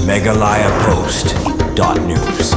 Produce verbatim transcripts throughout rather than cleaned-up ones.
Meghalaya Post dot news.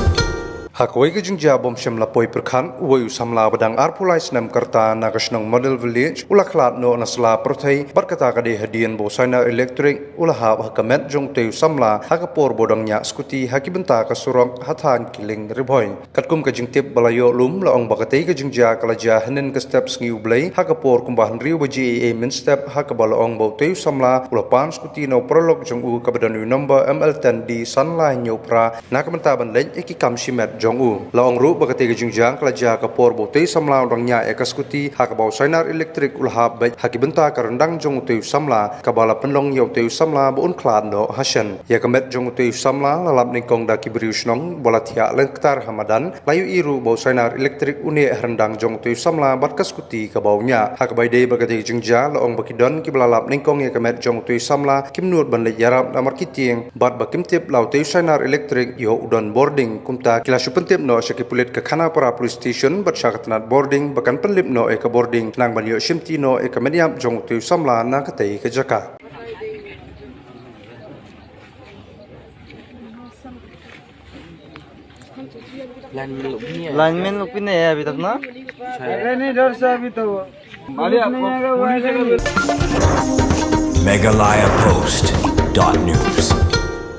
Ha kawei ka jingjia bym shym la poi pyrkhat, uwei u samla ba dang arphew lai snem ka rta na ka shnong Model Village u la khlad noh na sla pyrthei, bad kata ka dei hadien ba u Sainar Electric u la hap ha ka met jong utei u samla ha ka por ba u dang ñiah skuti ha ki bynta ka surok ha thaiñ Killing Ri Bhoi. Katkum ka jingtip ba la ïoh lum, la ong ba katei ka jingjia ka la jia hynnin ka step sngi U Blei ha ka por kumba hynriew baje mynstep, ha kaba la ong ba utei u samla u la pan skuti na u paralok jong u kaba don u number M L ten D san lai hynñiew phra na ka bynta ban leit ïa ki kam shimet jong u. La ong ruh ba katei ka jingjia ka la jia ha ka por ba utei u samla u dang ñiah ïa ka skuti, ha kaba u Sainar Electric u la hap beit ha ki bynta ka ryndang jong utei u samla, kaba la pynlong ïa utei u samla ba un khlad noh ha shen. Ïa ka met jong utei u samla la lap nyngkong da ki briew shnong ba la thiah lyngktar ha madan. La ïohi ruh ba u Sainar Electric u neh ha ryndang jong utei u samla bad ka skuti kaba u ñiah. Ha kaba ïadei bad katei ka jingjia, la ong ba ki don kiba la lap nyngkong ïa ka met jong utei u samla kim nud ban leit ïarap namar ki tieng, bad ba kim tip la utei u Sainar Electric ïoh u don bording. Kumta ki la shu pyntip noh sha ki pulit ka Khanapara Police Station bad sha ka tnat bording ba kan pynlip noh ïa ka bording khnang ban ïoh shimti noh ïa ka met ïap jong utei u samla na katei ka jaka. लाइनमैन लोग भी नहीं आया अभी तक ना? अरे नहीं डर से अभी तो पुलिस नहीं आएगा वो आएगा ही नहीं। Meghalaya Post dot news.